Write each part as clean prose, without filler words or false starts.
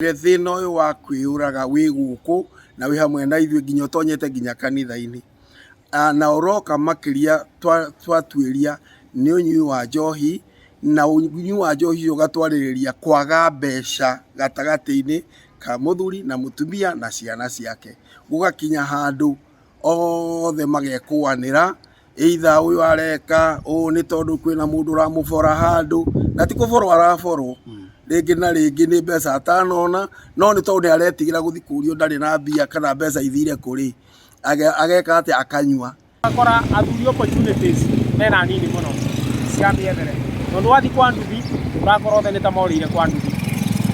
Thĩna ũyũ wa kwĩyũraga wĩ gũkũ na wĩ hamwe na ithuĩ nginya ũtonyete nginya kanitha-inĩ. Na ũroka makĩria twatuĩria nĩ ũnyui wa njohi, na ũnyui wa njohi ũcio ũgatwarĩrĩria kwaga mbeca gatagatĩ-inĩ ka mũthuri na mũtumia na ciana ciake. Gũgakinya handũ othe magekũanĩra, either ũyũ areka ũũ nĩ tondũ kwĩna mũndũ ũramũbora handũ, na ti kũborwo araborwo, rĩngĩ na rĩngĩ nĩ mbeca atanona, no nĩ tondũ nĩ aretigĩra gũthiĩ kũrio ndarĩ na mbia kana mbeca ithire kũrĩ, ageka atĩa? Akanyua. Ũgakora athuri opportunities mena nini mũno cia mĩethere, tondũ wathiĩ kwa nduthi ũrakora othe nĩ ta morĩire kwa nduthi.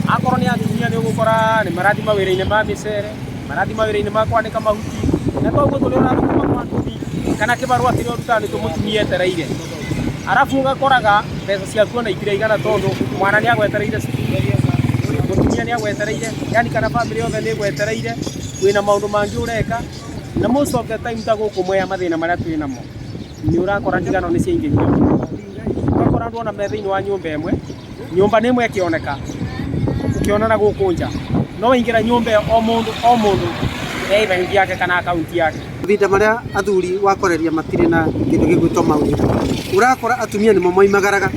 Akorwo nĩ atumia nĩ ũgũkora nĩ marathiĩ mawĩra-inĩ ma mĩcere, marathiĩ mawĩra-inĩ ma kwanĩka mahuti, na toguo tũrĩa ũrathũkũma kwa nduthi kana kĩbarũa kĩrĩa ũrutaga nĩkĩo mũtumia etereire. Arabu ũgakoraga mbeca ciaku ona itiraigana tondũ mwana nĩ agwetereire cukuru, mũtumia nĩ agwetereire, yani kana bamĩrĩ yothe nĩ ĩgwetereire, wĩna maũndũ mangĩ ũreka, na most of the time ta gũkũ Mwea mathĩna marĩa twĩ namo, nĩ ũrakora ndigano nĩ ciaingĩhire mũno. Ũgakora andũ ona me thĩinĩ wa nyũmba ĩmwe, nyũmba nĩ ĩmwe ĩkĩoneka, ũkĩonana gũkũ nja, no waingĩra nyũmba ĩyo o mũndũ o mũndũ e bengi yake kana akaunti yake. Mahinda marĩa athuri wakoreria matirĩ na kĩndũ gĩgwĩtwo mawĩra, ũrakora atumia nĩmo moimagaraga,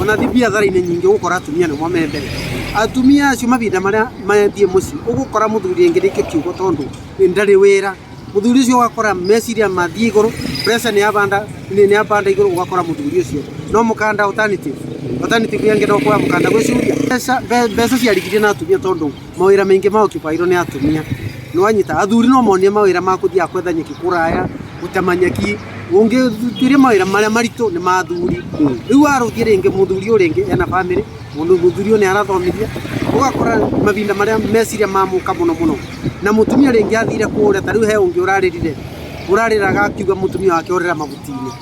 ona thiĩ biathara-inĩ nyingĩ ũgũkora atumia nĩmo me mbere. Atumia acio mahinda marĩa mathiĩ mũciĩ, ũgũkora mũthuri rĩngĩ nĩkĩo kiugo tondũ ndarĩ wĩra, mũthuri ũcio ũgakora meciria mathiĩ igũrũ, pressure nĩ yabanda nĩ yabanda igũrũ ũgakora mũthuri ũcio no mũkanda alternative, alternative ĩngĩ no kuoya mũkanda gwĩcuria. Mbeca ciarigirie na atumia tondũ mawĩra maingĩ ma occupy-irwo nĩ atumia, nĩ wanyita? Athuri no monire mawĩra ma kũthiaga gwetha nyeki kũraya, gũtema nyeki, ũngĩtuĩria mawĩra marĩa maritũ nĩ ma athuri. Rĩu warũthia rĩngĩ mũthuri ũyũ rĩngĩ ena bamĩrĩ, mũthuri ũyũ nĩ arathomithia, ũgakora mahinda marĩa meciria mamũka mũno mũno, na mũtumia rĩngĩ athire kũrĩa, ta rĩu he ũngĩ ũrarĩrire, ũrarĩraga akiuga mũtumia wake orĩra mahuti-inĩ.